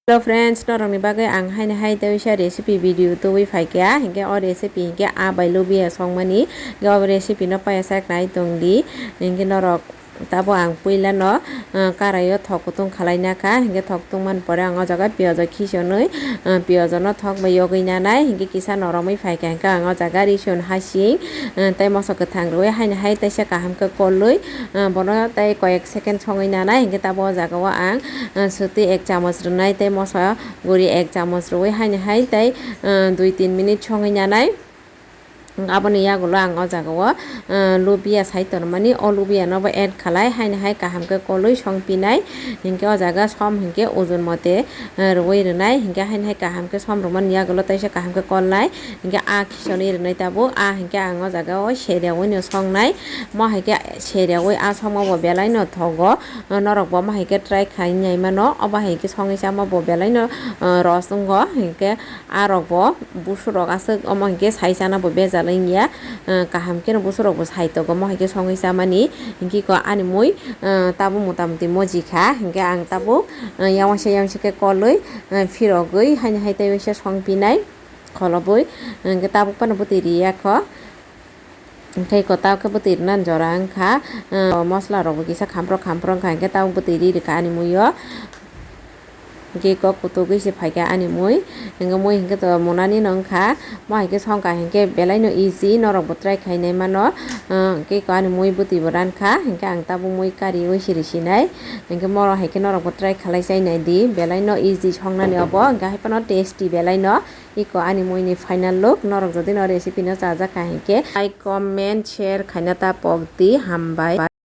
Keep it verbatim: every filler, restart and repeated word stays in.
Hello friends, norokni bagwi ang haini hai tei waisa recipe video tubui phaikha, hinkhe o recipe hinkhe a bai lubia songmani, hinkhe o recipe no paiya sak nai tongdi, hinkhe norok tabo ang puila no, ah, karai o thok kutung khalai nakha, hinkhe thok tungmani pore ang o jaga piyajo khichonwi, ah, piyajo no thok bai yogwi nanai, hinkhe kisa noromwi phaikha, hinkhe ang o jaga risun hasing, ah, tei moso kwthang rwui haini hai teisa kaham khe kolwi, ah, bono tei koyek second songwi nanai, hinkhe tabo o jaga o ang, ah, swtwi ek chamoch rwnai tei moso guri ek chamoch rwui haini hai tei, ah, dui tin minute songwi nanai. Aboni yagulo ang o jaga o, ah, lubia sai tonmani, o lubia no bo add khalai haini hai kaham khe kolwi songpinai, hinkhe o jaga som hinkhe ujun mote, ah, rwui rwnai, hinkhe haini hai kaham khe som rwmani yagulo teisa kaham khe kolnai, hinkhe a khichonwi rwnai tabuk, a hinkhe ang o jaga o seriawi no songnai, mo hai khe seriawi a songma bo belai no thogo, norok bo mo hai khe try khai nai mano, obo hai khe songwi chama bo belai no, ah, ros wngo, hinkhe a rok bo busu rok aswk omo hinkhe sai chana bo bejal wngya, ah, kaham khe no busu rok bo sai tongo mo hai khe songwi chamani, hinkhe ko ani mui, ah, tabuk mota moti moji kha, hinkhe ang tabuk, ah, yawaisa yawaisa khe kolwi, ah, phirogwi haini hai tei waisa songpinai. Kholobwi, hinkhe tabuk phano bwtwi riya kho. Hinkhe ko tabuk khe bwtwi rwna jora wngkha, ah, mosla rokbo kisa khamprok khamprok wngkha, hinkhe tabuk bwtwi ri rwkha ani mui o. Hinkhe kok kutugwi se phaikha ani mui, hinkhe mui hinkhe to munani no wngkha, mo hinkhe songkha hinkhe belai no easy, norok bo try khainai mano, ah, hinkhe ko ani mui bwtwi bo rankha, hinkhe ang tabuk mui kariwi siri sinai, hinkhe moro hai khe norok bo try khalai chai nai di, belai no easy songnani obo, hinkhe hai phano tasty belai no. Iko ani muini final look, norok jodi no recipe no chajak kha hinkhe like, comment, share khaina ta pok di, hambai.